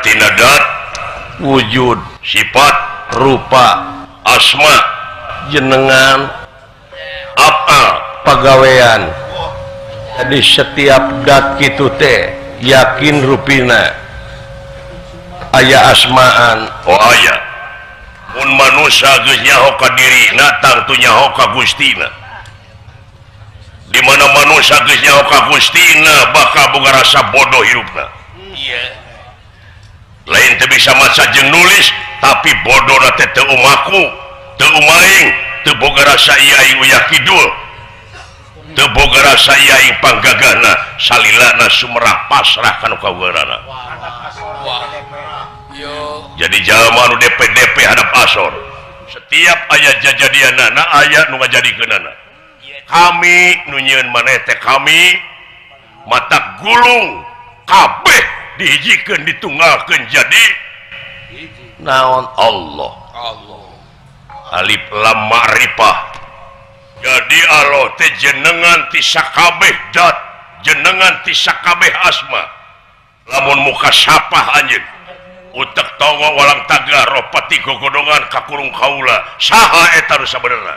tina dat wujud sifat rupa asma jenengan apa pagawean. Jadi setiap dat kitu teh yakin rupina aya asmaan. Oh aya mun manusia geus nyaho ka dirina tangtu nyaho ka Gustina. Di mana manusia geus nyaho ka Gustina bakal boga rasa bodoh hirupna. Iya. Lain teu bisa maca jeung nulis tapi bodona teh teu umaku, teu umaing, teu boga rasa ieu aing uyah kidul. Teu boga rasa ieu aing panggagahna, salilana sumerah pasrah kana kawerana. Jadi jalma nu DP-DP hadap asor. Setiap aya jajadianana aya nu ngajadikeunana. Kami nu nyieun maneh teh kami mata gulung kabeh dihijikeun ditunggalkeun jadi naon Allah. Allah. Alif lam ma'rifah. Jadi Allah teh jenengan ti sakabeh dat, jenengan ti sakabeh asma. Lamun muka sapah anjeun utek tongo walang taga ropati gogodongan kakurung kaula saha eta nu sabenerna.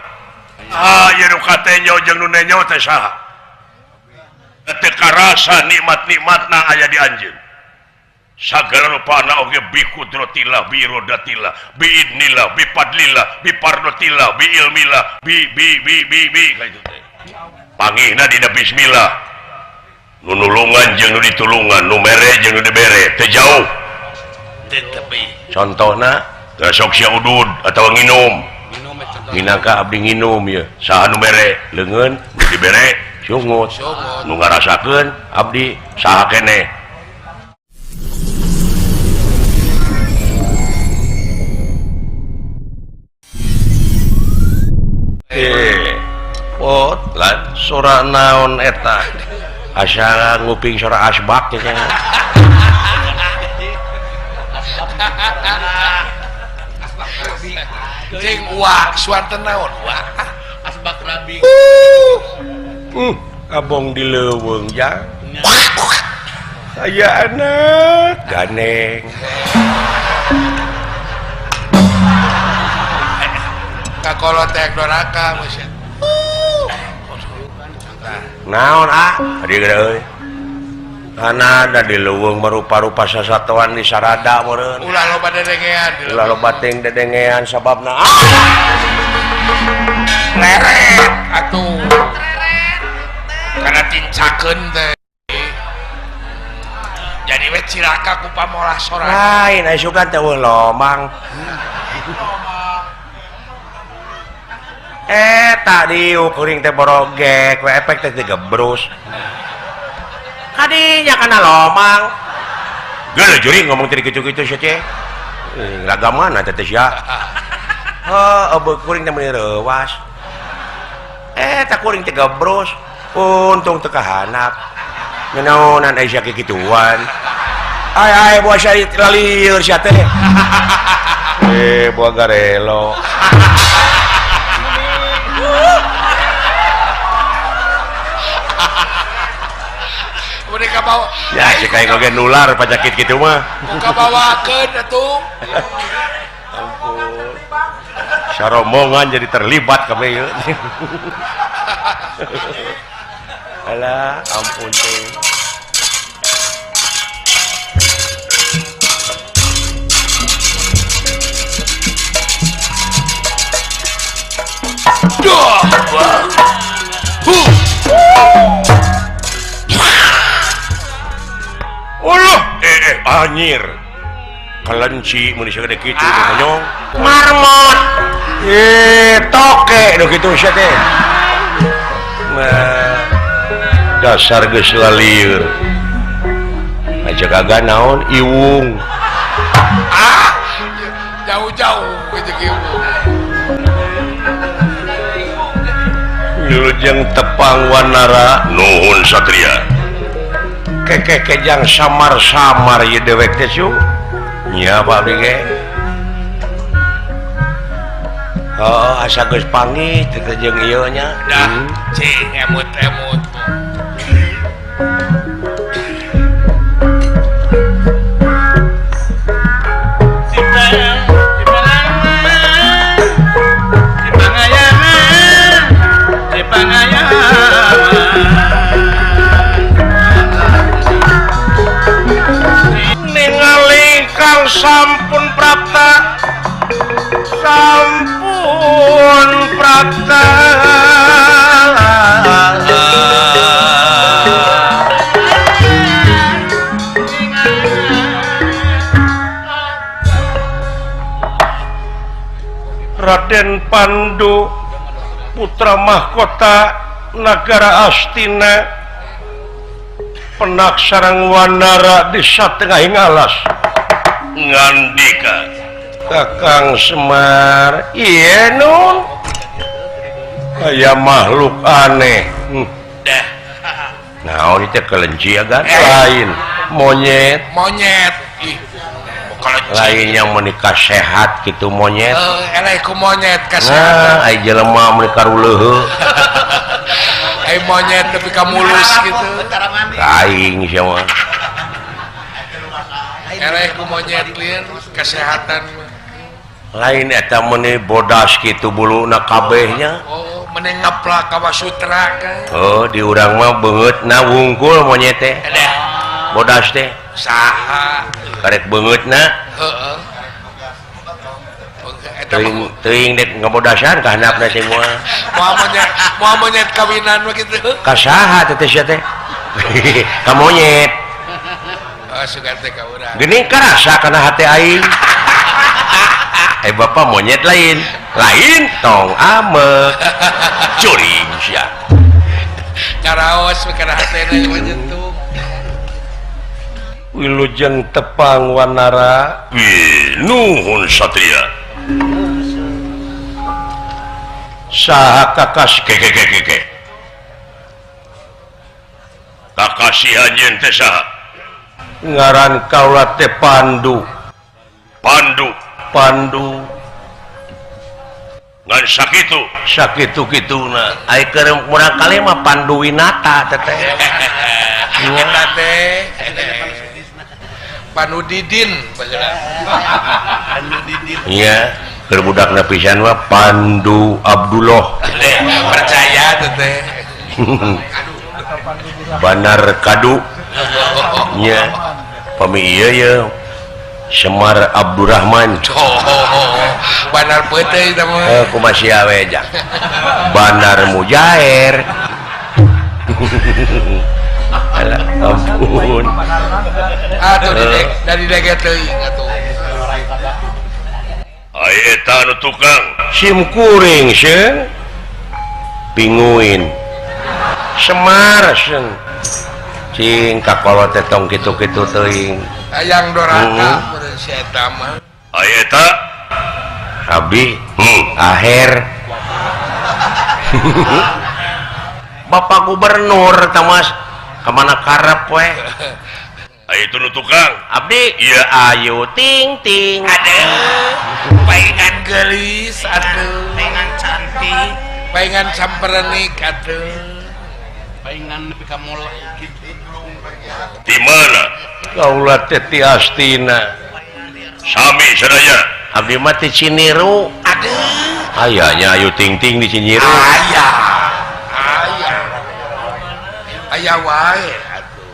Ah ieu nu katenyo jeung nu nenyo teh saha? Teu karasa nikmat-nikmatna aya di anjeun. Sagala rupana oge bi kudratillah bi irodatillah bi idnillah bi fadlillah bi pardotillah bi ilmillah bi bi bi bi bi kaitu teh. Pangihna dina bismillah. Nu nulungan jeung nu ditulungan, nu mere jeung nu dibere teu jauh. Contohna sok sia udud atawa nginum. Minangka abdi nginum ieu. Saha nu mere leungeun, nu dibere sungut. Nu ngarasakeun abdi saha keneh. Pot lan sora naon eta? Asa nguping sora asbak teh. Cing uak suanten naon uak asbak rabi. Abong di leuweung jang. Aya anak ganeng. Kakolot teh doraka geus. Naon ah? Adi gede euy. Kana ada di leuweung merupa-rupa sasatoan di sarada meureun. Ulah loba dedengean. Ulah loba ting dedengean sababna ah. Leret atuh. Kana tincakeun teh. Jadi we cilaka ku pamolah sorangan. Lain asukan teh eueuh lomang. Tadi kuring teh borogek we efek teh digebrus. Kadinya kana lomang. Geuleuh juring ngomong teh kitu-kitu sia teh. Raga mana teh sia? Heuh, kuring teh meuni reuwas. Tak kuring teh gebrus. Untung teu kahanap. Ngenaonan ai sia kikituan. Ai ai buah sia lalieur sia teh. Buah garelo. Mereka bawa ya si kayak oge nular panyakit kitu mah. Muka bawakeun atuh. Ampun. Saromongan jadi terlibat kabeh ieu. Alah, ampun teh. Duh. Allah, anjir. Kelenci mun sagede kitu monyong. Marmot. Toke nu kitu sia teh. Nah, dasar geus lalieur. Ngajagaga naon iwung. Ah, jauh-jauh jeung iwung. Wilujeng tepang wanara nuhun satria. Kekeh kejang samar-samar ieu dewek teh su. Nya Pak abdi ge. Oh, asa geus panggih teh jeung ieu nya. Dah, cing emut-emut. Kakang sampun prapta sampun prapta Raden Pandu putra mahkota Nagara Astina penak sareng Wanara di satengahing alas ngandika Kakang Semar ieu nun aya makhluk aneh dah naon teh kelenci agan lain monyet monyet ih lain yang menikah sehat gitu monyet eleh ku monyet kasehatan nah ai jelema menikah ruleuheuh ai monyet nepi ka mulus gitu aing sia mah eleh ku monyet lieur kesehatan lain eta meuni bodas kitu buluna kabehnya oh meuni ngaplak ka Wasutra kan oh di urang mah beungeutna wungkul monyet teh bodas teh saha karek beungeutna heeh teuing teuing dek ngabodasan ka handapna teh moal moal monyet kawinan mah kitu ka saha teh sia teh ka monyet oh sugan teh ka urang geuning karasa kana hate aing eh bapak monyet lain lain tong amek curing sia karaos kana hatena menyentuh wilujeng tepang Wanara nuhun satria saha kakas kekekekeke kakasih anjeun teh saha ngaran kaula teh Pandu Pandu Pandu ngan sakitu sakitu kituna ai keur murang kali mah Pandu Winata teh teh eta teh Pandu Didin Pandu Didin iya keur budakna pisan mah Pandu Abdullah percaya teh teh Banar Kadu nya pami ieu ye Semar Abdurrahman Banar peuteui teh mah kumaha sia we ja Banar Mujair alah ampun atuh dari dege teuing atuh ai eta nu tukang sim kuring seung pinguin Semar seung cing kakolot teh tong kitu-kitu teuing hayang doraka meureun si eta mah ai eta abdi aher Bapak Gubernur tah Mas kemana karep we Ayo itu nu tukang abdi ieu ayu ting ting aduh paingan geulis atuh paingan cantik paingan samperenik atuh paingan nepi ka mola kitu di mana kaula teh ti Astina sami sadaya abdi mah ti Ciniru aduh aya nya ayu ting ting di Ciniru aya aya aya wae atuh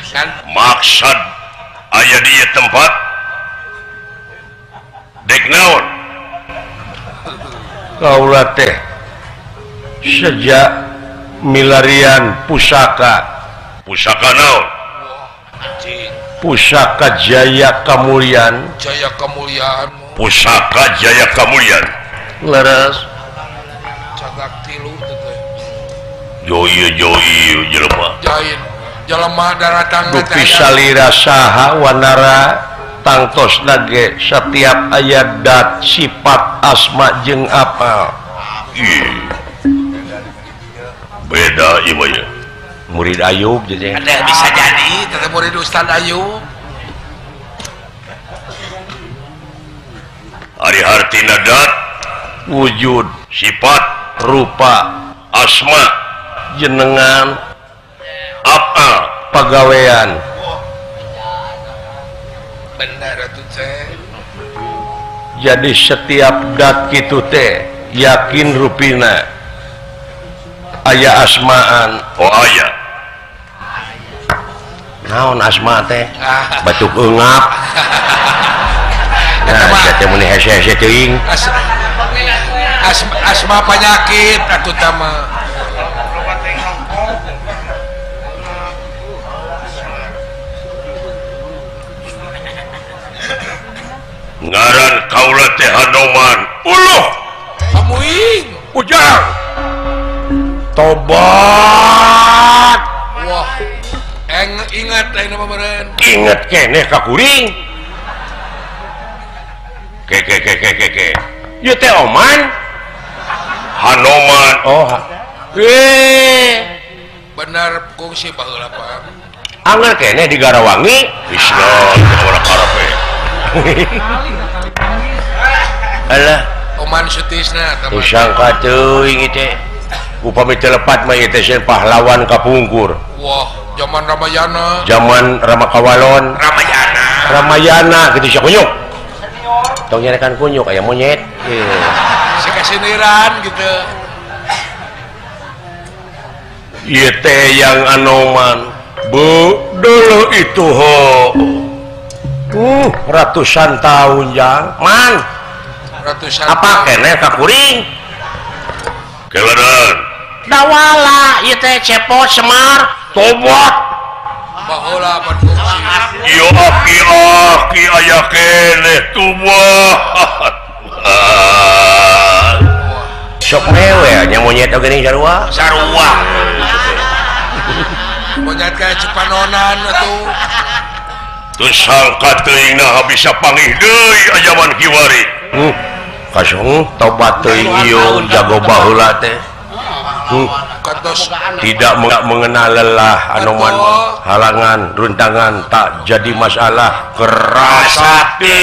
kan maksud aya di tempat dek naon kaula teh sejak milarian pusaka pusaka naon pusaka Jaya Kamulyan Jaya Kamulyan pusaka Jaya Kamulyan leres cagak tilu teh joy joy jelema jain jelema daratang dupi salira saha wanara tangtos nage setiap aya dat sifat asma jeung apal beda ieu mah murid Ayub jadi ada bisa jadi teteh murid Ustaz Ayub ari hartina dat wujud sifat rupa asma jenengan apa pagawean benar atuh teh jadi setiap dat kitu teh yakin rupina aya asmaan oh aya Naon asma teh? Batuk eungap. Nah, sia teh mun hese-hese teuing. Asma penyakit atuh tah mah. Ngaran kaula teh Hanoman. Uluh. Amuing ujang. Tobat. Wah. Ingat lain apa meureun? Ingat keneh ka kuring. Ke ke ke ke ke ke. Ieu teh Oman. Hanoman. Oh. Benar kungsi baheula Pak. Angger keneh di Garawangi. Islam ora karepe. Alah, Oman Sutisna tah. Sangka teuing ieu teh. Upami teu lepat mah ieu teh sieun pahlawan kapungkur. Wah, zaman Ramayana. Zaman Ramakawalon. Ramayana. Ramayana kitu sia kunyuk. Tong nyarekan kunyuk aya monyet. Sikasiniran gitu. Ieu teh yang Anoman. Bu, dulu itu ho. Ratusan tahun jang. Man. Ratusan. Apa keneh ka kuring? Keleran. Dawala ieu teh Cepot Semar. Tobat. Baheula pan kungsi. Ieu aki-aki aya keneh tobat. Sok mewe nya monyet oge ning sarua. Sarua. Monyet ka Cipanonan atuh. Teu sangka teuing nah bisa pangih deui ajaman kiwari. Kasung tobat teuing ieu jago baheula teh. Tidak mengenal lelah Anoman, halangan runtangan tak jadi masalah keras hati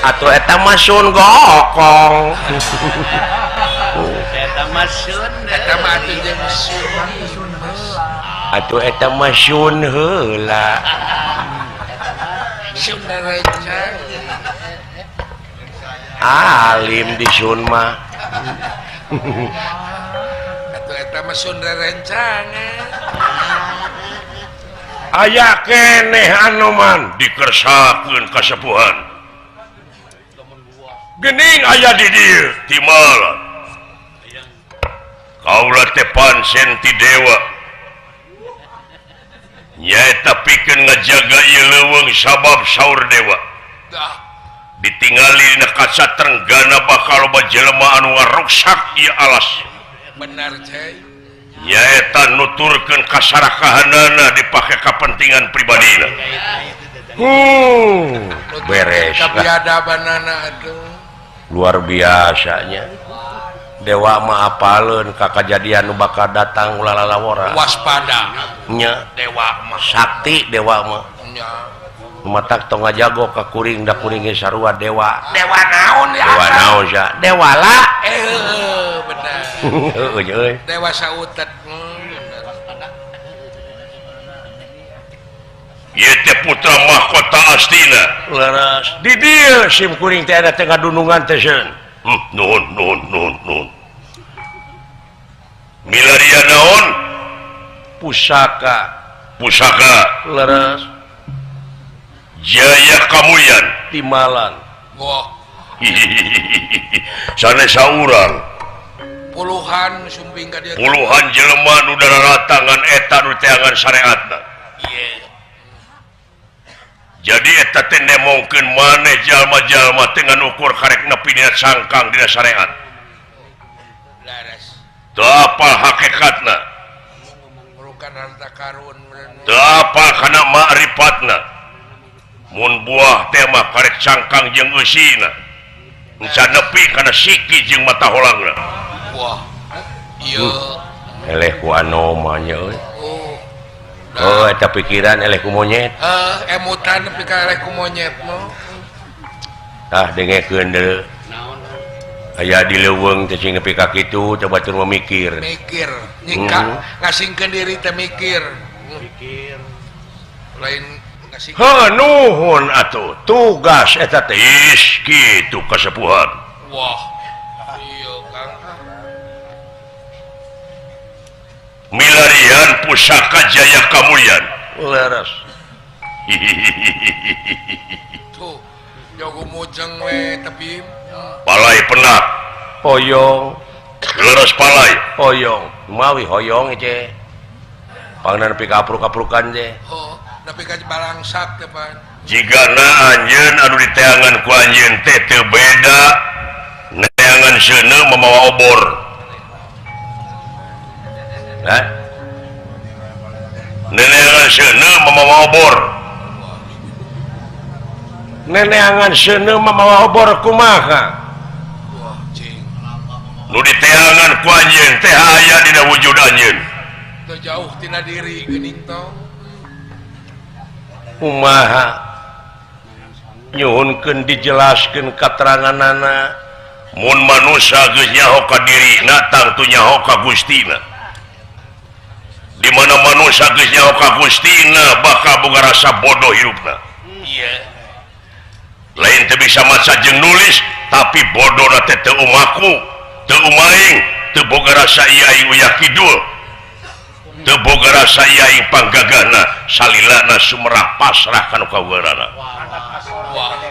atau eta mah sun gokong eta mah sun eta mah atuh jeung sun atuh eta mah sun heula sun rencang alim di sun mah atuh eta mah sun rerencangan aya keneh Anoman dikersakeun kasepuhan gening aya di dieu timalan kaula teh pansen ti dewa nyaeta pikeun ngajaga ieu leuweung sabab saur dewa ditingali dina kaca trenggana bakal loba jelema anu ngaruksak ieu alas. Benar cai. Nyaeta nuturkeun kasarakahanana dipake kapentingan pribadina. Beres. Kabiadabanana atuh. Luar biasanya. Dewa mah apaleun ka kajadian nu bakal datang ulah lalawora. Waspada. Nya dewa mah sakti dewa mah. Nya. Matak tong ngajago ka kuring da kuring ge sarua dewa. Dewa naon ya? Dewa naon sia? Dewala. Bener. Heueuh euy. Dewa sautet. Ieu teh putra mahkota Astina. Leres. Di dieu sim kuring teh ada teh ngadunungan teh seun. Nuhun nuhun nuhun nuhun. Milaria naon? Pusaka. Pusaka. Leres. Jaya Kamulyan Timalan. Wah. Sanes saurang. Puluhan sumping ka dieu. Puluhan jelema nu dararatangan eta nu teangan syariatna. Ieu. Jadi eta teh nemongkeun maneh jalma-jalma teh ngan ukur karek nepi dina cangkang dina syariat. Laras. Teu apal hakikatna. Merukan harta karun. Teu apal kana makrifatna. Mun buah teh mah karek cangkang jeung eusina. Encan nepi kana siki jeung mata holangna. Wah. Ieu. Eleh ku Anoma nya euy. Oh, eta pikiran eleh ku monyet. Emutan nepi ka eleh ku monyet mah. Tah dengekeun deui. Naon? Aya di leuweung teh sing nepi ka kitu teh batur mah mikir. Mikir, nyingkak ngasingkeun diri teh mikir. Mikir. Lain Heuh nuhun atuh tugas eta teh is kitu kasepuhan. Wah. Ieu Kang. Milarian pusaka Jaya Kamulyan. Leres. Tuh, jago mojang we tapi palai penak. Hoyong. Leres palai. Hoyong. Mawi hoyong je. Pangna nepi ka apruk-aprukan je. Oh, nepi ka balangsak teh pan. Jigana anjeun anu diteangan ku anjeun teh teu beda. Neangan seuneu mamawa obor. Hah? Neneangan seuneu mamawa obor. Neneangan seuneu mamawa obor kumaha? Nu diteangan ku anjeun teh aya dina wujud anjeun. Teu jauh tina diri geuning tong. Kumaha? Nyuhunkeun dijelaskeun kateranganana. Mun manusia geus nyaho ka dirina tangtu nyaho ka Gustina. Di mana manusia geus nyaho ka Gustina bakal boga rasa bodoh hirupna. Iya. Lain teu bisa maca jeung nulis tapi bodona teh teu umaku, teu umaing, teu boga rasa ieu aing uyah kidul. Teu boga rasa ieu aing panggagahna, salilana sumerah pasrah kana kawerana. Wah.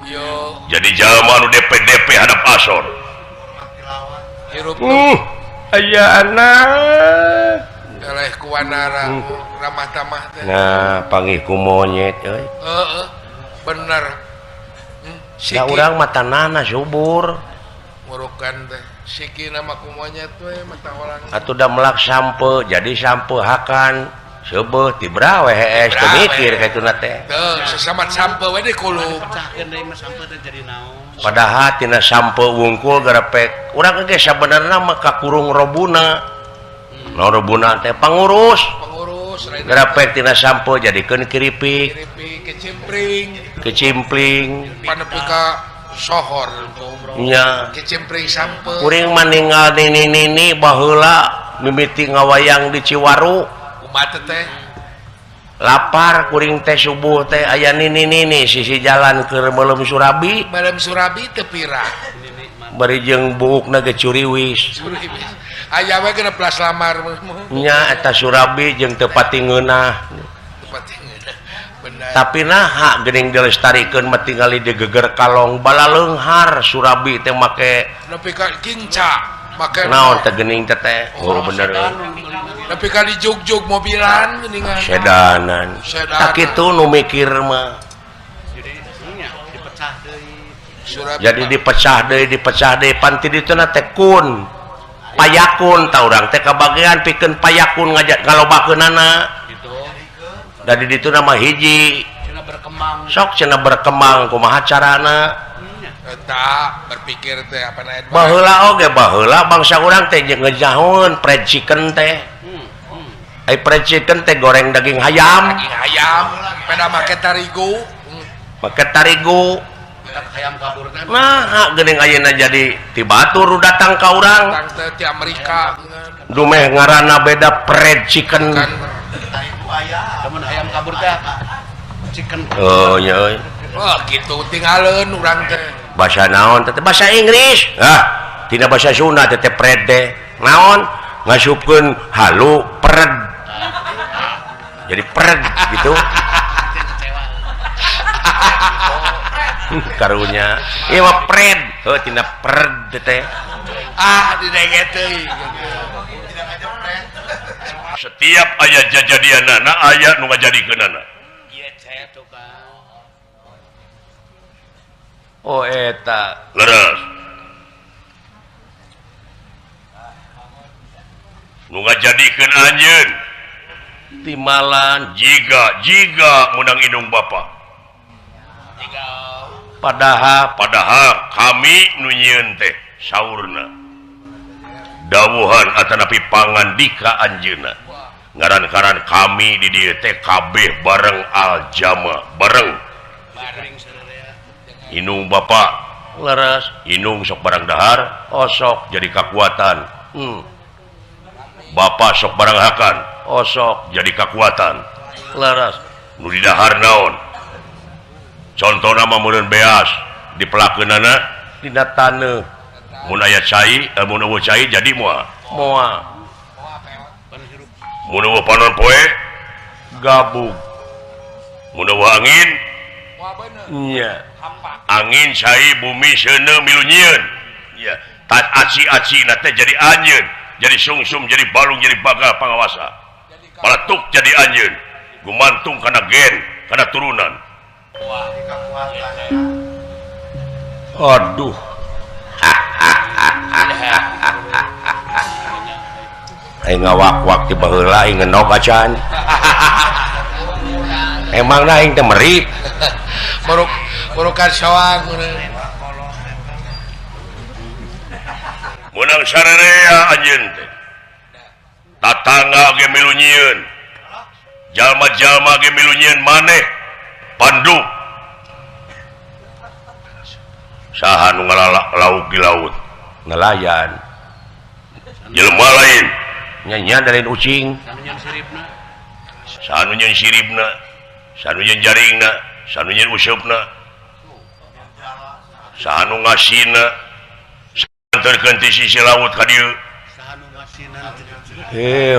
Yo. Jadi jalma anu DP-DP hadap asor. Hirup aya anak eleh ku wanara ramah tamah teh. Nah, panggih ku monyet euy. Heeh. Bener. Da urang mah tanahna subur. Ngurukan teh sikina mah ku monyet we mata orang. Atuh da melak sampe, jadi sampe hakan. Seubeuh tibra we hees teu mikir ka ituna teh. Teu, sesamat sampe we dikulub. Padahal tina sampe wungkul garepek. Urang ge sabenerna mah kakurung robuna. No robuna teh pangurus. Pangurus garepek tina sampe jadikeun keripik. Keripik kecimpring. Kecimpling. Panepi ka sohor. Nya. Kecimpring sampe. Kuring mah ninggal nini-nini baheula mimiti ngawayang di Ciwaru. Mate teh lapar kuring teh subuh teh aya nini-nini sisi jalan keur Melem Surabi. Melem Surabi teu pira. Bari jeung buukna ge curiwis. Curiwis. Aya we genep belas lamar. Nya eta Surabi jeung teu pati ngeunah. Teu pati ngeunah. Bener. Tapi naha geuning dilestarikeun mah tingali digeger kalong balaleunghar Surabi teh make nepi ka kinca. Make naon teh geuning teh teh. Oh bener. Tapi kali jog-jog mobilan geuningan. Sedanan. Tak kitu nu mikir mah. Jadi dipecah deui. Jadi dipecah deui pan ti dituna teh kun. Payakun ta urang teh kabagean pikeun payakun ngajak ngalobakeunana. Gitu. Da di dituna mah hiji. Cenah berkembang. Sok cenah berkembang kumaha carana? Eta berpikir teh apa na baheula oge baheula bangsa urang teh jeung ngejahoeun fried chicken teh. Ai fried chicken teh goreng daging hayam. Daging hayam, peda make tarigu. Make tarigu. Hayam kabur teh. Nah, geuning ayeuna jadi ti batur datang ka urang. Datang teh ti Amerika. Dumeh ngaranna beda fried chicken. Lamun hayam kabur teh chicken. Oh nya euy. Wah, kitu tingaleun urang teh. Bahasa naon teh? Bahasa Inggris. Ah, tina bahasa Sunda teh fried teh. Naon? Ngasupkeun halu pered. Jadi pered gitu. Karunya. Ieu mah pred. Heuh tina pered teh. Ah, didenge teuing. Setiap aya jajadianana aya nu ngajadikeunana. Oh eta. Leres. Nu ngajadikeun anjeun timalan jiga meunang indung bapa. Padahal kami nu nyieun teh saurna. Dawuhan atanapi pangandika anjeunna. Ngaran-ngaran kami di dieu teh kabeh bareng aljama, bareng. Indung bapa leres, indung sok barang dahar, osok jadi kakuatan. Bapa sok barang hakan, osok jadi kakuatan. Leres. Nu didahar naon? Contohna mah meureun beas dipelakeunana dina taneuh. Mun aya cai, mun eueuh cai jadi moal. Moal. Mun eueuh panon poe gabug. Mun eueuh angin nya. Angin cai bumi seuneu milu nyieun. Nya, aci-acina teh jadi anjeun, jadi sungsum, jadi balung, jadi bagal pangawasa. Balatuk jadi anjeun, gumantung kana gen, kana turunan. Aduh. Aing ngawak-wak ti baheula aing ngenog acan. Emangna aing teh meri. Burukan soang menang sararea anjeun teh. Tatangga ge milu nyieun. Jalma-jalma ge milu nyieun maneh Pandu. Saha nu ngalalak lauk di laut? Nelayan. Jelema lain. Nya dari ucing. Saha nu nyeun siripna, saha nu nyeun jaringna, saha nu nyeun useupna. Saha nu ngasina, anterkeun ti sisi laut ka dieu.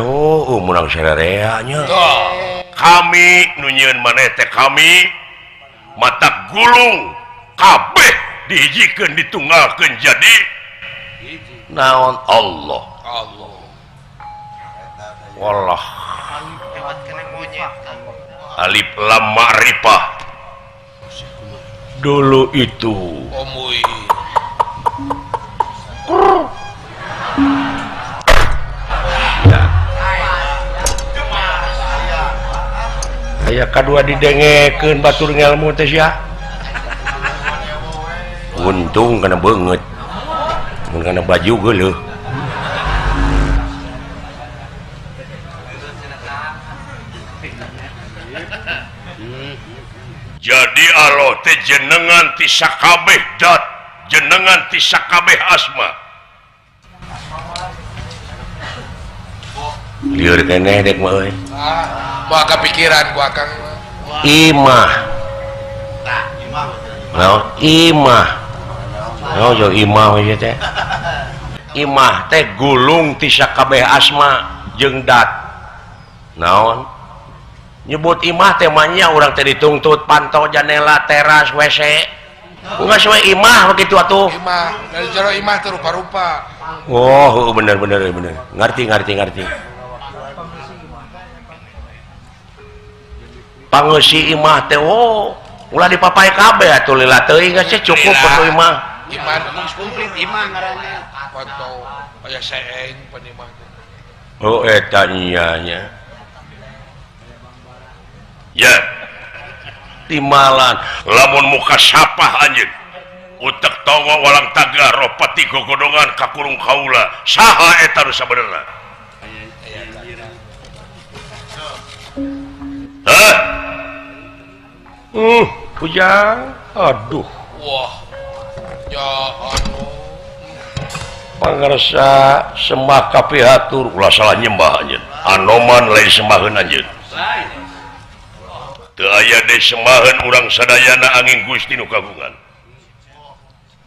Oh, menang sararea nya. Kami nu nyieun maneh teh kami mata gulung kabeh dihijikeun ditunggalkeun jadi naon Allah. Allah. Wallah. Alif lam ma'rifah. Dulu itu. Omui. Ya. Aya kadua didengekeun batur ngelmu teh sia. Untung kana beungeut. Mun kana baju geuleuh. Jadi Allah teh jenengan ti sakabeh dat, jenengan ti sakabeh asma. Lieur keneh dek mah euy. Ah, moal kapikiran ku akang. Imah. Tah, imah. Naon imah? Naon jeung imah we teh? Imah teh gulung ti sakabeh asma jeung dat. Naon? Nyebut imah teh mah nya urang teh dituntut pantau janela teras WC. Enggak sesuai imah begitu atuh. Imah, dari jero imah teh rupa-rupa. Oh, bener bener bener. Ngerti ngerti ngerti. Pangeusi imah teh oh, ulah dipapai kabeh atuh lila teuing geus cukup atuh imah. Imah geus komplit imah ngaranna. Pantau aya seeng pan imah teh. Oh, eta nya nya. Ya timalan lamun muka sapah anjeun utek tongo walang taga ropati gogodongan kakurung kaula saha eta nu sabenerna? Hah? Ujang aduh wah ya anu pangersa sembah kapihatur ulah salah nyembah anjeun anoman lain sembaheun anjeun. Teu aya deui sembaheun urang sadayana angin Gusti nu kagungan.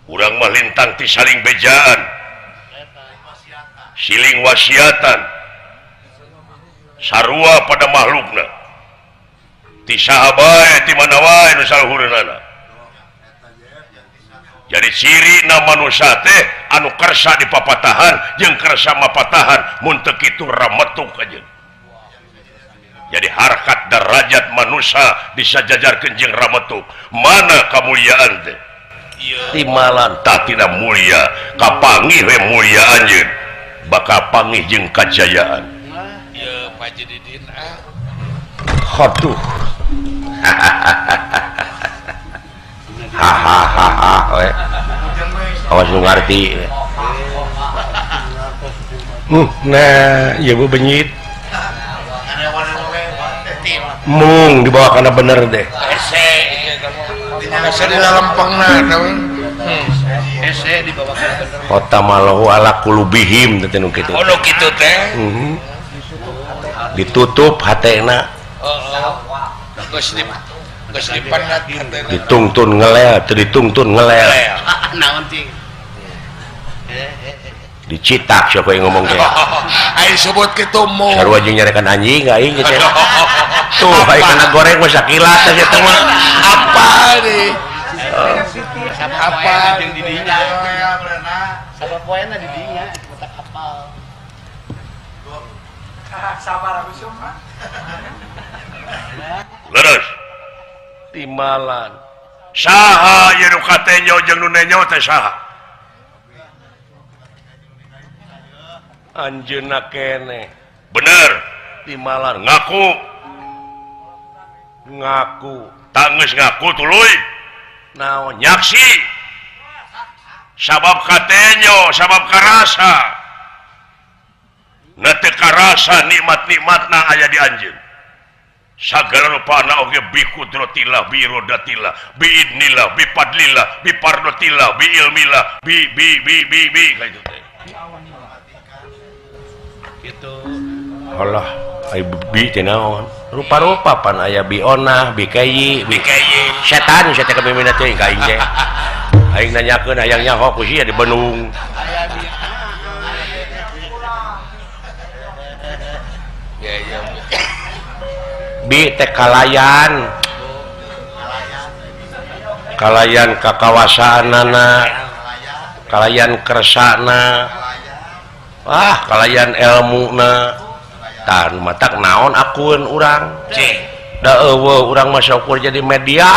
Urang mah lintang ti saling bejaan. Siling wasiatan. Sarua pada makhlukna. Ti saha bae ti mana wae nu saluhureunana. Jadi cirina manusia teh anu kersa dipapatahan jeung kersa mapatahan mun teu kitu rametuk aja. Jadi harkat derajat manusia disajajarkeun jeung rametuk. Mana kamuliaan teh? Timalan tah tina mulia, kapanggih we mulia anjeun. Bakal panggih jeung kajayaan. Ieu Pak Haji Didin ah. Aduh. Hahaha we. Awas nu ngarti. Nah, ieu bu benyit. Mung dibawa karena bener deh. Ese di dalam pengna, ese dibawa karena bener. Kota malahu ala kulubihim teh nu kitu. Oh nu kitu teh. Ditutup hatena. Geus dipanat hatena. Ditungtun ngelel, teu ditungtun ngelel. Naon cing? Dicitak siapa yang ngomong teh. Aing sebut kitu mu. Sarua jeung nyarekan anjing aing teh. Tuh aing kana goreng mah sakilas eta mah. Apa nih? Apa jeung di dinya? Sabab poena di dinya botak apal. Sabar aku mah. Leres. Timalan. Saha ieu nu katenyo jeung nu nenyo teh saha? Anjeunna keneh. Bener. Timalan ngaku. Ngaku. Tanggeus ngaku tuluy. Naon nyaksi. Sabab katenyo, sabab karasa. Na teu karasa nikmat-nikmatna aya di anjeun. Sagala rupana oge bi kudratillah, bi irodatillah, bi idnillah, bi fadlillah, bi pardotillah, bi ilmillah, bi bi bi bi bi ka itu teh. Gitu. Allah, ai bi teh naon? Rupa-rupa pan aya bi onah, bi kayi, bi kayi. Setan sia teh kabimina teh ka aing teh. Aing nanyakeun hayang nyaho ku sia di Bandung. Aya bi. Ya ya. Bi teh kalayan. Kalayan kakawasaanana, kalayan kersana. Wah, kalayan elmuna. Tah nu matak naon akueun urang? Da eueuh urang mah syukur jadi media.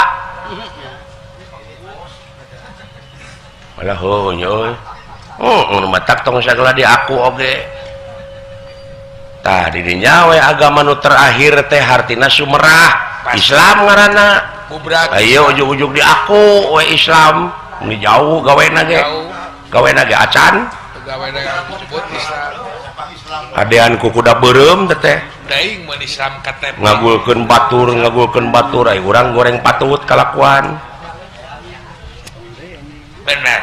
Malah heuh nya euy. Nu matak tong sagala diaku oge. Tah di dinya we agama nu terakhir teh hartina sumerah, Islam ngaranna. Ayo ujug-ujug diaku we Islam. Ini jauh gawena ge. Gawena ge acan. Adean ku kuda beureum teh daing mun Islam KTP ngagulkeun batur ai urang goreng patut kalakuan bener.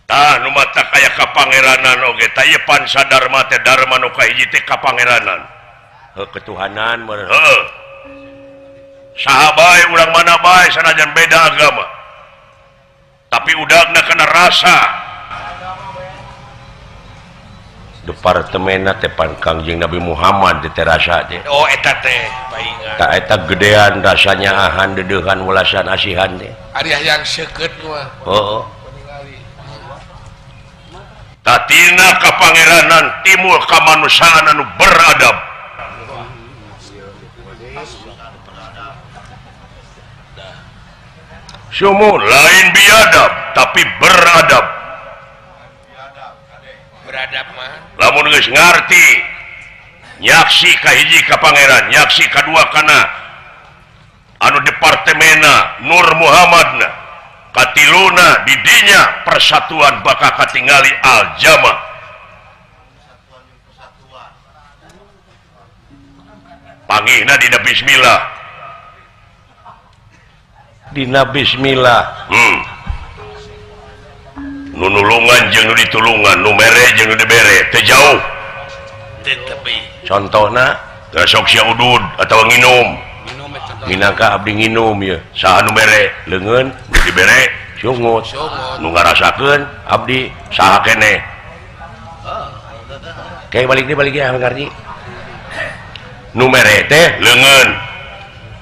Tah nu mata kaya kapangeranan oge tah ieu pansa dharma teh dharma nu kahiji teh kapangeranan heuh ketuhanan meureun heuh saha bae urang mana bae sanajan beda agama tapi udagna kana rasa departemenna teh pan Kangjeng Nabi Muhammad teh rasa teh. Oh eta teh paingan tah eta gedean rasanya ahan deudeuhan welasan asihan teh ari hayang seukeut mah heuh tatina kapangeranan timur kamanusiaan anu beradab. Sumur lain biadab tapi beradab. Beradab mah lamun geus ngarti nyaksi kahiji ka pangeran, nyaksi kadua kana anu departemena Nur Muhammadna, katiluna di dinya persatuan bakal katingali al-jama. Pangihna dina bismillah. Dina bismillah. Nu nulungan jeung nu ditulungan, nu mere jeung nu dibere, teu jauh. Contohna teu sok sia udud atawa nginum. Minangka abdi nginum ieu. Saha nu mere? Leungeun nu dibere sungut. Nu ngarasakeun abdi saha keneh. Kayak balik deui ah ngarti. Nu mere teh leungeun.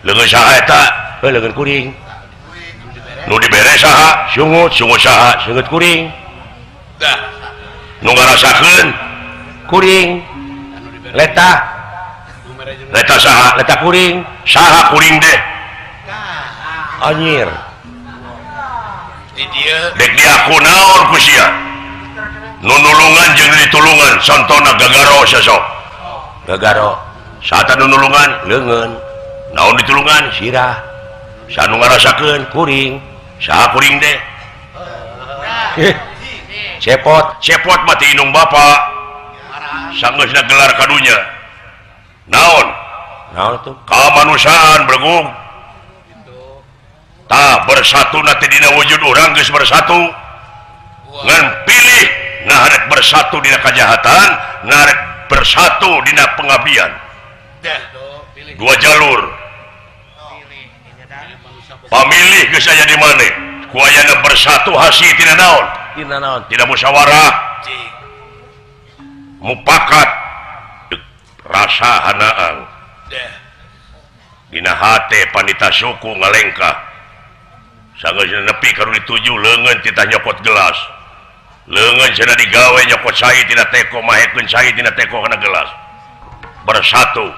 Leungeun saha eta? Heuh leungeun kuring. Nu dibere saha? Sungut. Sungut saha? Sungut kuring. Dah. Nu ngarasakeun kuring. Leta. Leta saha? Leta kuring. Saha kuring deh? Anjir. Di dieu dek diaku naon ku sia? Nu nulungan jeung ditulungan, sontona gagaro sia sok. Gagaro. Saha nu nulungan? Leungeun. Naon ditulungan? Sirah. Saha nu ngarasakeun? Kuring. Saha kuring deh? Cepot. Cepot mah ti indung bapa. Sanggeusna gelar kadunya. Naon? Naon tuh? Kamanusiaan bergung. Tah bersatu nanti dina wujud urang geus bersatu. Ngan pilih nah rek bersatu dina kajahatan, nah rek bersatu dina pengabdian. Dua jalur. Pamilih geus aya di maneh. Ku ayana bersatu hasil tina naon? Tina naon? Tina musyawarah. Mupakat rasa hanaang. Dina hate panita suku ngalengkah. Sanggeus nepi ka nu dituju leungeun titah nyokot gelas. Leungeun cenah digawe nyokot cai tina teko mahekeun cai tina teko kana gelas. Bersatu.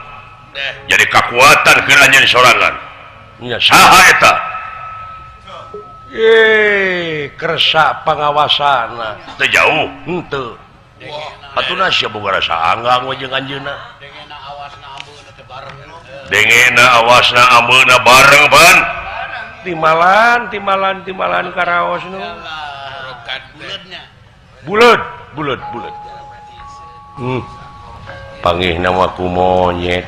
Jadi kakuatan keur anjeun sorangan. Nya saha eta? Kersa pangawasana. Teu jauh henteu. Atuna sia boga rasa anggang we jeung anjeunna. Dengena awasna ambeuna teh bareng. Dengena awasna ambeuna bareng pan. Timalan timalan timalan karaos nu. Buleud buleud buleud. Pangihna mah ku monyet.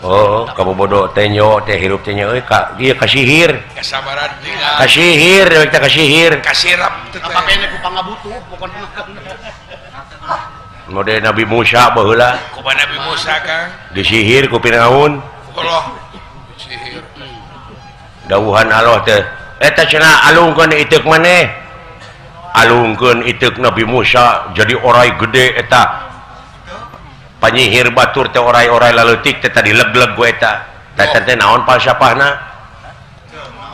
Oh, kamu bodoh tenyo teh hirup tenyo euy ka ieu kasihir. Kasabaran kasihir we teh kasihir. Kasirap teh. Kapakene ku pangabutuh pokona. Mode Nabi Musa baheula. Kumaha Nabi Musa Kang? Disihir ku Firaun. Allah sihir. Dawuhan Allah teh eta cenah alungkeun iteuk maneh. Alungkeun iteuk Nabi Musa jadi orai gede eta. Panyihir batur teh orai-orai laleutik teh tadi leg-leg ku eta. Teh teh naon falsafahna?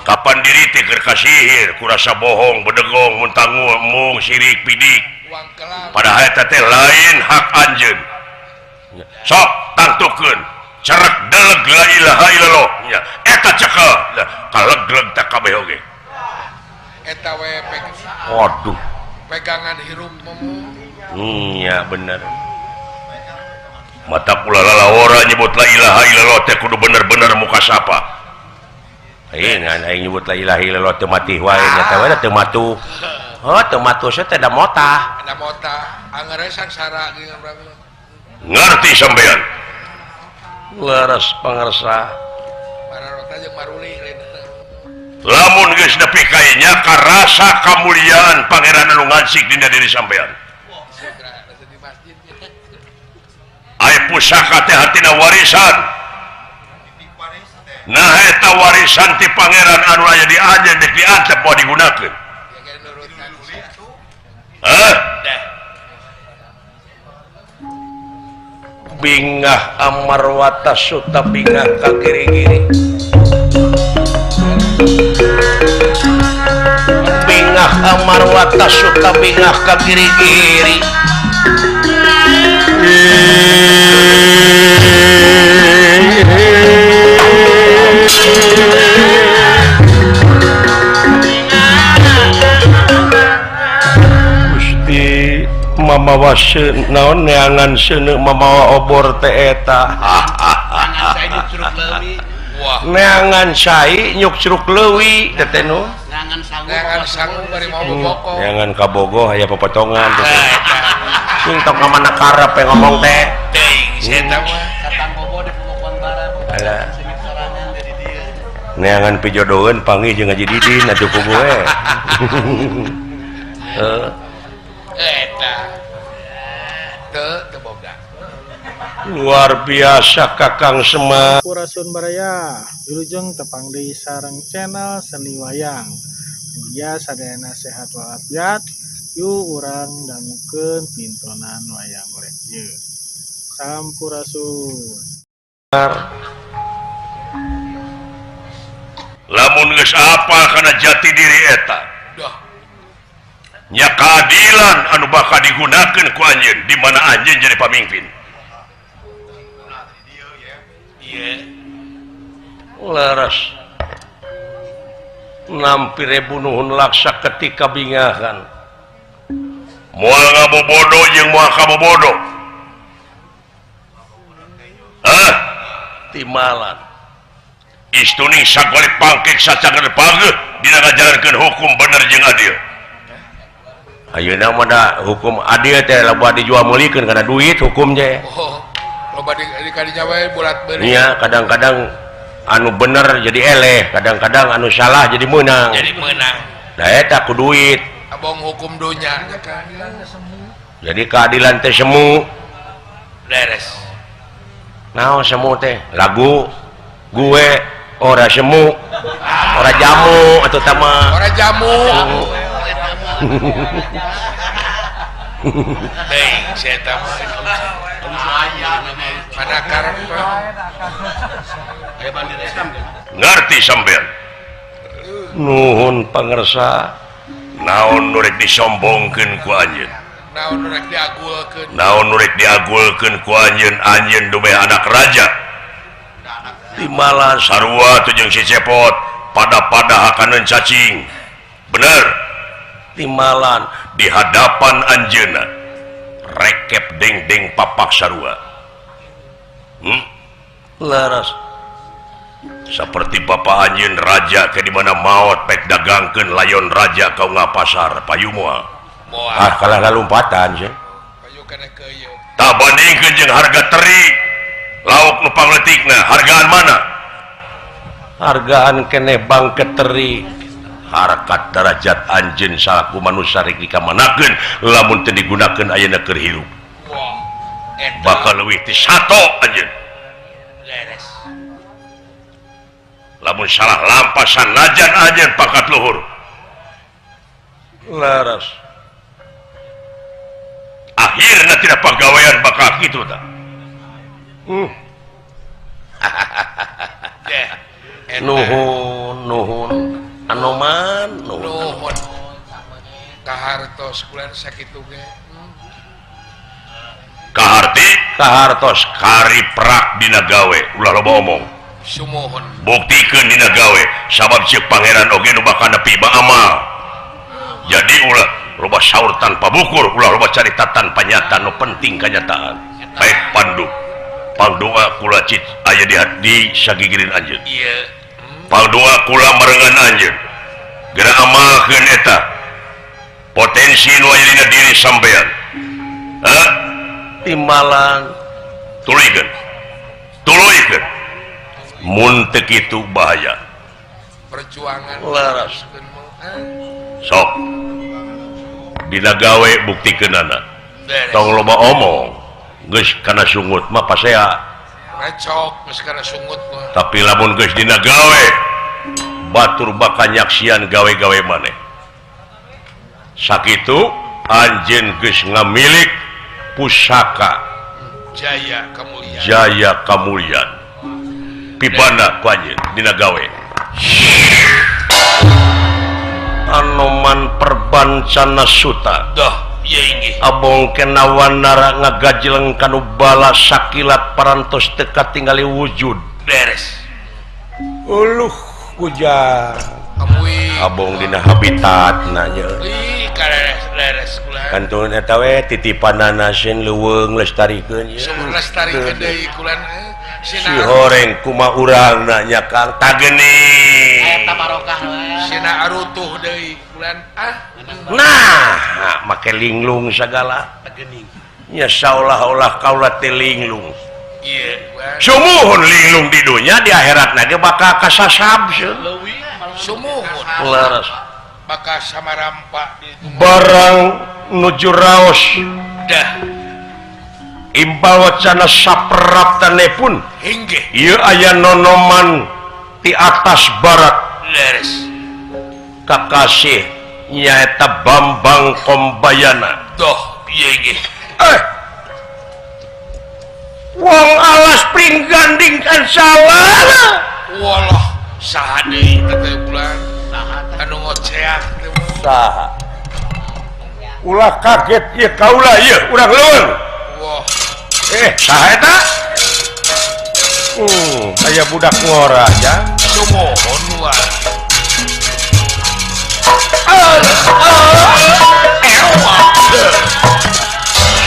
Kapan diri teh keur kasihir ku rasa bohong, bedegong, muntangu, embung, sirik, pidik. Padahal eta teh lain hak anjeun. Sok tangtukeun cerek deleg la ilaha illallah nya eta cekel kalegleg teh kabeh oge. Eta we waduh pegangan hirup momo. Iya bener. Mata pula lalawara nyebut la ilaha illallah teh kudu bener-bener muka sapa. Aing nyebut la ilaha illallah teh mati wae nya teh we teu matuh. Oh, teu matuh teh da motah. Da motah, angeur sangsara jeung urang. Ngarti sampean. Leres pangersa. Mararota jeung maruli Lamun geus nepi ka nya karasa kamuliaan pangeran anu ngansik dina diri sampean. Ai pusaka teh hartina warisan. Nah eta warisan ti pangeran anu aya di anjeun deuk diantep moal digunakeun. Hah? Bingah amarwata suta bingah ka kiri-kiri. Bingah amarwata suta bingah ka kiri-kiri. Gusti mamawa naon neangan seuneu mamawa obor teh eta. Neangan sai nyuk curug leuwi teh teh nu. Neangan sangu bari mau boboko. Neangan ka Bogo aya popotongan teh. Sing tok ka mana karep we ngomong teh. Teuing eta mah. Katang Bogo di Pemokon Bara. Alah. Neangan pijodoheun panggih jeung Haji Didin atuh ku gue. Heeh. Eta. Teu teu boga. Luar biasa Kakang Semar. Sampurasun baraya, wilujeng tepang deui sareng channel Seni Wayang. Mugia sadayana sehat walafiat. Yuk urang dangukeun pintonan wayang golek ieu. Sampurasun. Lamun geus apal kana jati diri eta. Nya keadilan anu bakal digunakeun ku anjeun di mana anjeun jadi pamimpin. Leres. Nampi rebunuhun laksa ketika bingahan. Moal ngabobodo jeung moal kabobodo. Hah? Timalan. Istuning sagolek pangkek sacager pangeuh dina ngajarankeun hukum bener jeung adil. Ayeuna mah da hukum adil teh loba dijual meulikeun kana duit hukum teh. Oh, loba di kadinya we bulat beureum. Iya, kadang-kadang anu bener jadi eleh, kadang-kadang anu salah jadi meunang. Jadi meunang. Da eta ku duit. Abong hukum dunya keadilan semu. Jadi keadilan teh semu. Beres. Naon semu teh? Lagu gue ora semu. Ora jamu atuh tah mah. Ora jamu. Teuing sia eta mah. Mana karep aya bandera Islam kan? Ngerti sampean. Nuhun pangersa. Naon nu rek disombongkeun ku anjeun? Naon nu rek diagulkeun? Naon nu rek diagulkeun ku anjeun? Anjeun dumeh anak raja. Timbalan sarua teh jeung si Cepot pada-pada hakaneun cacing. Bener. Timbalan di hadapan anjeunna rekep dengdeng papak sarua. Leres. Seperti bapak anjeun raja ke di mana maot pek dagangkeun layon raja kau ngapasar payu moal. Ah kalah lompatan sih. Payu kana keuyeuh. Tah bandingkeun jeung harga teri lauk nu pangletikna hargaan mana? Hargaan keneh bangke teri. Harkat derajat anjeun salaku manusia rek dikamanakeun lamun teu digunakeun ayeuna keur hirup. Bakal leuwih ti sato anjeun. Leres. Lamun salah lampasan najan anjeun pangkat luhur. Leres. Akhirna tidak pagawean bakal kitu tah. Nuhun nuhun Anoman nuhun. Nuhun. Kahartos bulan sakitu ge. Kaharti kahartos kari prak dina gawe ulah loba omong. Sumuhun. Buktikeun dina gawe sabab ceuk pangeran oge nu bakal nepi amal. Jadi ulah loba saur tanpa bukur, ulah loba carita tanpa nyata, nu penting kanyataan. Baik pandu. Pangdoa kula cit aya di sagigireun anjeun. Ieu. Pangdoa kula marengan anjeun. Geura amalkeun eta. Potensi nu aya dina diri sampean. Hah? Timbalan tuluykeun. Tuluykeun. Mun teu kitu bahaya. Perjuangan leres. Sok. Dina gawe buktikeunana. Tong loba omong. Geus kana sungut mah pasea. Recok geus kana sungut mah. Tapi lamun geus dina gawe batur bakal nyaksian gawe-gawe maneh. Sakitu anjeun geus ngamilik pusaka Jaya Kamulyan. Jaya Kamulyan. Pibana ku anjeun dina gawe. Anoman Perbancana Suta. Dah. Abong kena wanara ngagajleng kanu bala sakilat parantos teka tingali wujud beres. Uluh kujang abong dina habitat nanya. Kantun eta we titipanana sin leuweung lestarikeun ye. Lestarikeun deui kulan si horeng kuma urang nanya Kang tageni. Eta barokah we. Sina arutuh deui kulan ah. Nah, make linglung sagala. Nya saolah-olah kaula teh linglung. Ieu. Sumuhun linglung di dunya di akhirat ge bakal kasasab sieun. Sumuhun. Leres. Bakal samarampa di barang nuju raos. Dah. Imbal wacana sapraptane pun inggih. Ieu aya nonoman ti atas barat. Leres. Kakasih nyaeta Bambang Kombayana. Doh, ieu inggih. Wong alas pringganding kan salah. Walah, saha deui teh bulan? Saha anu ngoceak teh? Saha? Ulah kaget ieu kaula ieu urang leuweung. Wah. Saha eta? Aya budak ngora ja. Sumuhun wae.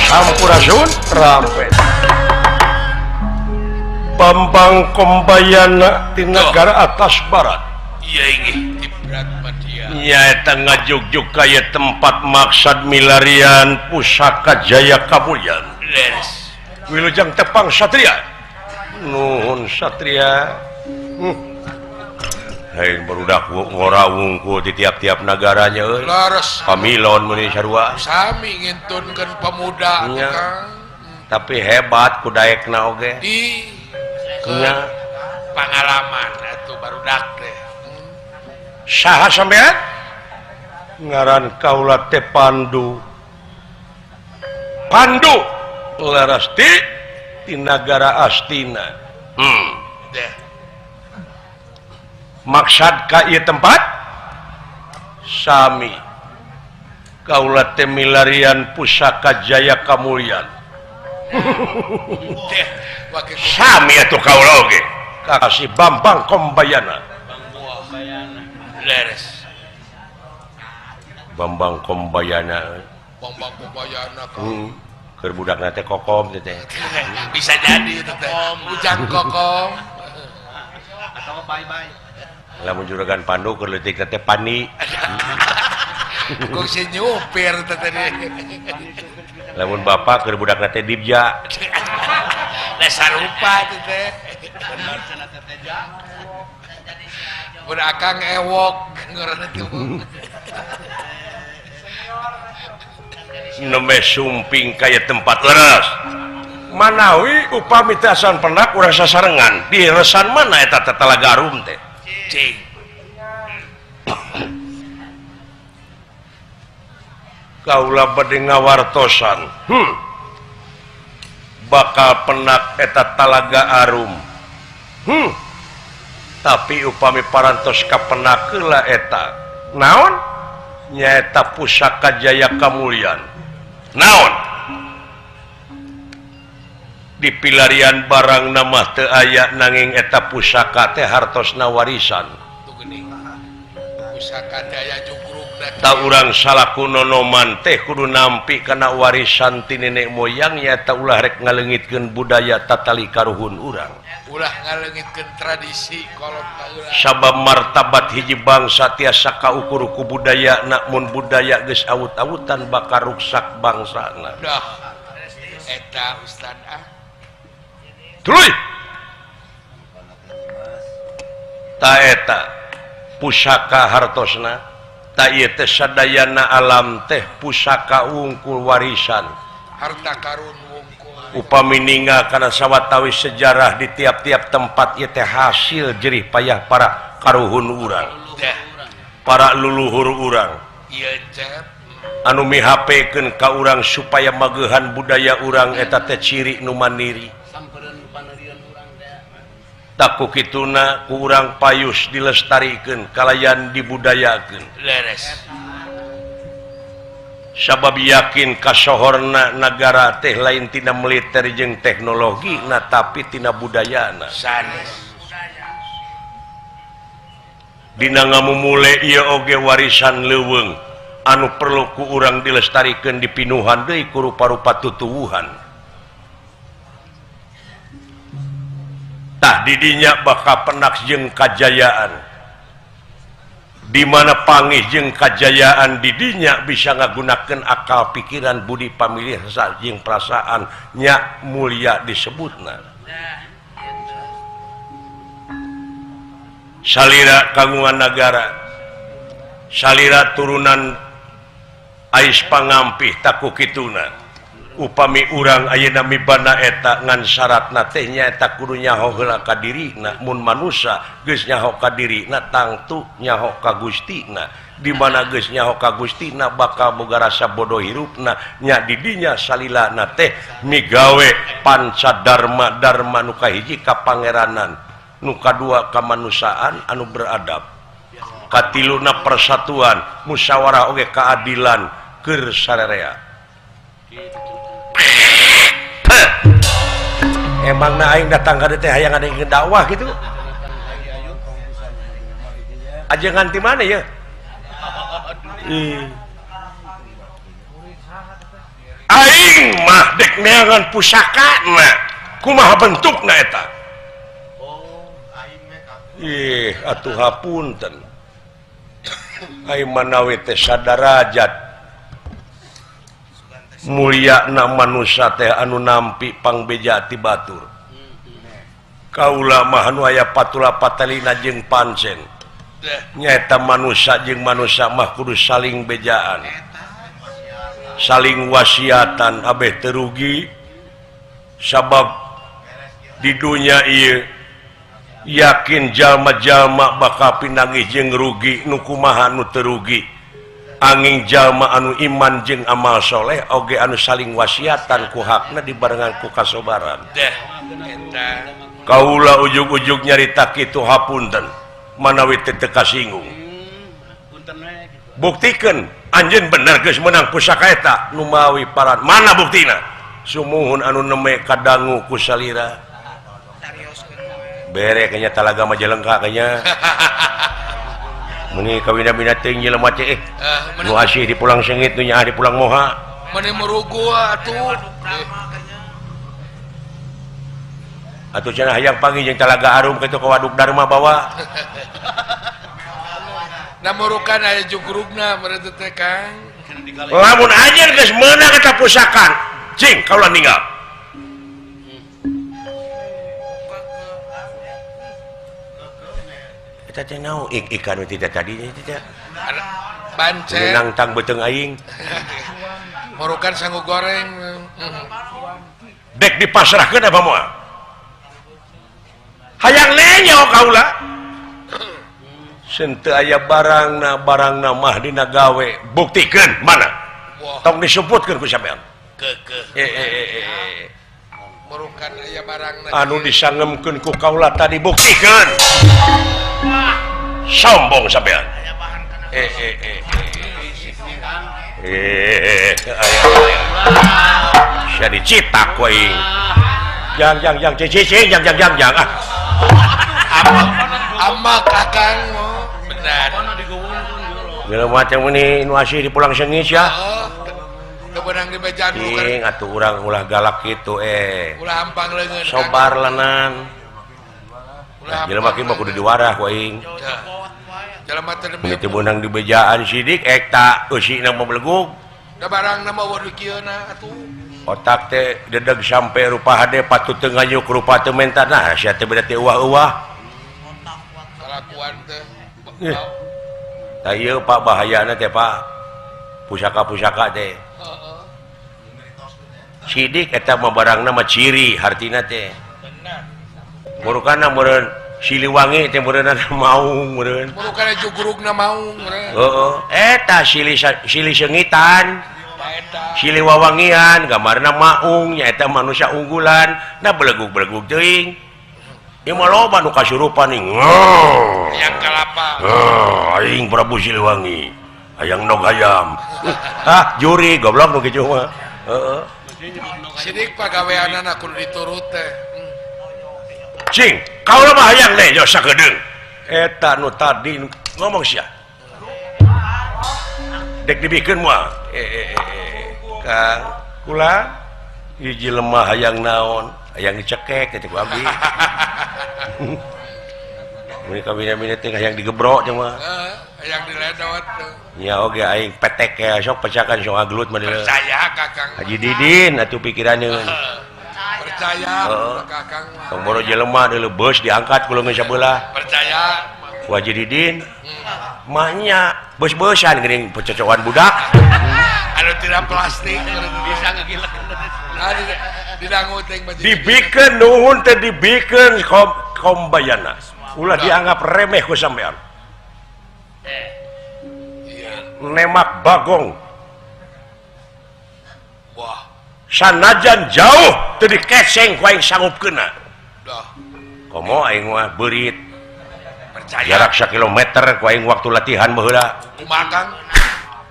Sampurasun rampet. Bambang Kombayana di negara atas barat. Iya inggih di Berat Madya. Nyaeta ngajugjug kaya tempat maksad milarian pusaka Jaya Kamulyan. Leres. Wilujeng tepang satria. Nuhun satria. Hei barudak ngora wungkul di tiap-tiap negaranya euy. Leres. Pamilon meuni sarua. Sami ngintunkeun pemuda nya. Kang. Tapi hebat ku daekna oge. Di nya pengalaman atuh barudak teh. Saha sampean? Ngaran kaula teh Pandu. Pandu larasti ti nagara Astina. Maksad ka ieu tempat sami kaula teh milarian pusaka Jaya Kamulyan. Sami atuh kaula oge kasih Bambang Kombayana. Leres. Bambang Kombayana. Bambang Kombayana. Keur budakna teh kokom teh. Bisa jadi teh. Ujang kokom. Atau bye-bye. Lamun juragan Pandu keur leutik teh pani. Kok si nyupir teh tadi. Lamun bapak keur budakna teh dibja. Da sarupa teh. Budak akang ewok ngaranna teh. Nembe sumping kaya tempat leres. Manawi upami teh asan penak urang sasarengan di resan mana eta teh Talaga Arum teh. Cing. Kaula bade ngawartosan. Bakal penak eta Talaga Arum. Tapi upami parantos kapenak heula eta. Naon? Nyaeta pusaka Jaya Kamulyan. Naon? Dipilarian barang nama teu aya nanging eta pusaka teh hartosna warisan. Pusaka teh aya jugrugna. Ta urang salaku nonoman teh kudu nampi kana warisan ti nenek moyang nyaeta ulah rek ngaleungitkeun budaya tatali karuhun urang. Ulah ngaleungitkeun tradisi kolot baheula. Sabab martabat hiji bangsa tiasa kaukur ku budayana, mun budaya geus awut-awutan bakal ruksak bangsana. Dah. Eta ustad ah. Tuluy. Ta eta pusaka hartosna, ta ieu teh sadayana alam teh pusaka wungkul warisan. Harta karun wungkul. Upami ningal kana sawatawis sejarah di tiap-tiap tempat ieu teh hasil jerih payah para karuhun urang. Para luluhur urang. Ieu cep anu mihapekeun ka urang supaya mageuhan budaya urang eta teh ciri nu mandiri. Taku kituna ku urang payus dilestarikeun kalayan dibudayakeun. Leres. Sabab yakin kasohorna nagara teh lain tina militer jeung teknologi na tapi tina budayana. Sanes. Dina ngamumule ieu oge warisan leuweung anu perlu ku urang dilestarikeun dipinuhan deui ku rupa-rupa tutuwuhan. Tah didinya bakal penak jeung kajayaan. Di mana pangih jeung kajayaan didinya bisa ngagunakeun akal pikiran budi pamilih jeung perasaan nya mulia disebutna. Salira kagungan nagara, salira turunan ais pangampih taku kituna. Upami urang ayeuna mibana eta ngan syaratna teh nyaeta kudu nyaho heula ka dirina, mun manusa geus nyaho ka dirina tangtu nyaho ka Gustina. Di mana geus nyaho ka Gustina bakal boga rasa bodoh hirupna nya didinya salilana teh migawe panca dharma dharma nu kahiji ka pangeranan, nu kadua kamanusiaan anu beradab, katiluna persatuan, musyawarah oge keadilan keur sarerea. Emang na aing datang ka teh hayang ada yang dakwah gitu. Aja nganti mana ya? Aing mah dek neangan pusakana. Kumaha bentukna eta? Ih, atuh hapunten. Aing manawi teh sadarajat mulia na manusia teh anu nampi pangbeja ti batur. Kaula mah anu aya patula patalina jeung pancen. Nyaeta manusia jeung manusia mah kudu saling bejaan, saling wasiatan abeh teu rugi Sabab di dunya ieu yakin jalma-jalma bakal pinanggih jeung rugi nu kumaha nu teu rugi. Angin jalma anu iman jeung amal soleh oge anu saling wasiatan ku hakna dibarengan ku kasobaran. Kaula ujug-ujug nyarita kitu hapunten manawi teu teu kasinggung. Buktikeun anjeun bener geus meunang pusaka eta numawi paran. Mana buktina? Sumuhun anu neme kadangu ku salira. Bere kayaknya talaga Majalengka kayaknya. Meni kawina-wina teuing jelema teh nu asih di pulang sengit nu nyaah di pulang moha. Meni merugu atuh. Atuh cenah hayang panggih jeung Talaga Arum kitu ka Waduk Dharma bawa. Na murukan aya jugrugna meureun teh Kang. Lamun anjeun geus meunang eta pusaka, cing kaula ninggal. Eta teh naon ikan tidak tadi teh bancet nangtang beuteung aing murukan sangu goreng dek dipasrahkeun apa moal hayang nenyo kaula senteu aya barangna barangna mah dina gawe buktikeun mana tong disebutkeun ku sampean keukeuh murukan aya barangna anu disangemkeun ku kaula tadi buktikeun sombong sampean. Sia dicitak ku aing. Jang jang jang cicing jang jang jang jang ah. Ama kakang benar. Jelema teh meuni nu asih di pulang sengis ya. Teu beunang dibejaan cing atuh urang ulah galak kitu Ulah hampang leungeun. Sobar lanan. Jelema kieu mah kudu diwarah ku aing. Jelema teh meni teu beunang dibejaan sidik eta eusina mah belegug. Da barangna mah waduh kieuna atuh. Otak teh dedeg sampe rupa hade patut teu nganyuk rupa teu menta nah sia teh beda teh uah-uah. Kalakuan teh. Tah ieu Pak bahayana teh Pak. Pusaka-pusaka teh. Heeh. Sidik eta mah barangna mah ciri hartina teh. Benar. Murukana meureun Siliwangi teh meureunna maung meureun. Murukana jugrugna maung meureun. Heeh, eta silih seungitan. Silih wawangian gambarna maung nyaeta manusia unggulan na belegug-belegug teuing. Ieu mah loba nu kasurupan nih. Hayang kalapa. Aing Prabu Siliwangi. Hayang nog hayam. Hah, juri goblok nu kitu mah. Heeh. Sidik pagaweanana kudu diturut teh. Cing, kaula mah hayang deh yo sakedeung. Eta nu tadi ngomong sia. Dek dibikeun moal. Kang, kula hiji lemah hayang naon, hayang dicekek kitu ku abdi. Mun kabina-bina teh hayang digebrok teh mah. Hayang diledot. Nya oge aing petek ya sok pecakan sok agelut mah. Percaya Kakang. Haji Didin atuh pikirannya. Percaya Kakang mah. Tong boro jelema deuleu beus diangkat ku leungeun sabelah. Percaya ku Haji Didin. Mahnya beus-beusan geuning pecocokan budak. Anu tidak plastik bisa ngegilek. Dibikeun nuhun teh dibikeun kombayana. Ulah dianggap remeh ku sampean. Nemak bagong. Wah. Sanajan jauh teu dikeseng ku aing sanggup keuna. Komo aing mah beurit. Percaya. Jarak sakilometer ku aing waktu latihan baheula. Kumaha Kang?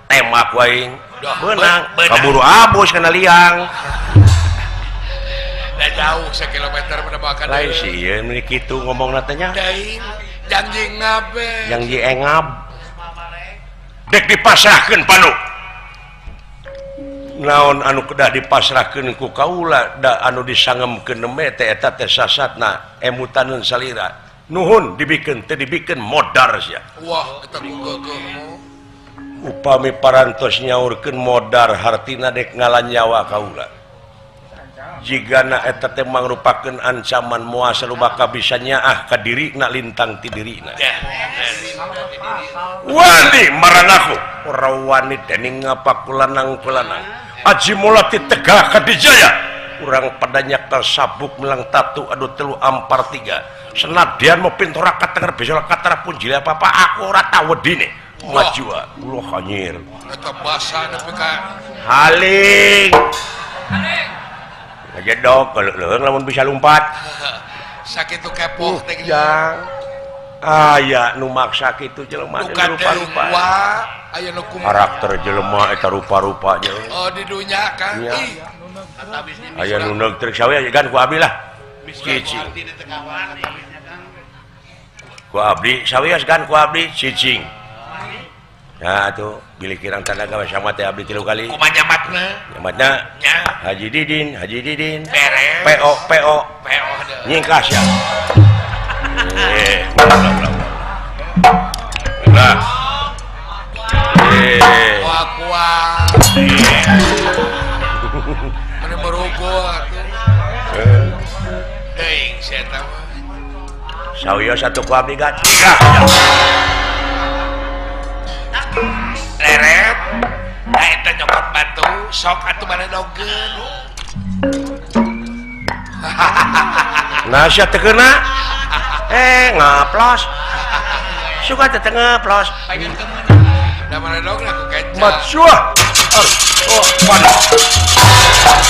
Tembak ku aing. Beunang. Kaburu abus kana liang. Da jauh sakilometer menebakan. Lain sih ieu meuni kitu ngomongna teh nya. Teuing janji ngabe. Janji engab. Dek dipasrahkeun panu. Naon anu kedah dipasrahkeun ku kaula da anu disangemkeun neme teh eta teh sasatna emutaneun salira. Nuhun dibikeun teu dibikeun modar sia. Wah eta ku geugeuh. Upami parantos nyaurkeun modar hartina dek ngalanyawa kaula. Jigana eta teh mangrupakeun ancaman moal salubaka bisa nyaah ka dirina lintang ti dirina. Wani maranaku ora wani dening ngapa kulanang-kulanang. Aji mulati tegak kadijaya urang padanya Tempel sabuk melang tatu aduh telu ampar tiga. Senadyan mau pintora katenger besok katara punjil apa-apa aku ora tau wedine. Maju ah, ulah anjir. Eta basa nepi ka haling. Ngajedog leuleung lamun bisa lumpat. Sakitu kepoh teh jang. Aya nu maksa kitu jelema rupa-rupa. Aya nu karakter jelema eta rupa-rupa jeung. Oh di dunya kan. Ih. Aya nu neug trik sawe kan ku abdi lah. Cicing. Ku abdi sawios kan ku abdi cicing. Nah atuh bilih kirang tanaga we sama teh abdi 3 kali. Kumaha nyamatna? Nyamatna nya Haji Didin, Haji Didin. Beres. PO PO. PO nyingkas ya. Nah. Wah kuah. Mana merugo atuh. Teuing sia eta mah. Sawios atuh ku abdi gat. Tiga. Leret. Da eta nyokot batu sok atuh baredogeun. Nah sia teu keuna. Ngaplos. Suka teh teu ngaplos. Da baredogna ku kenca. Matsuah. Oh, waduh.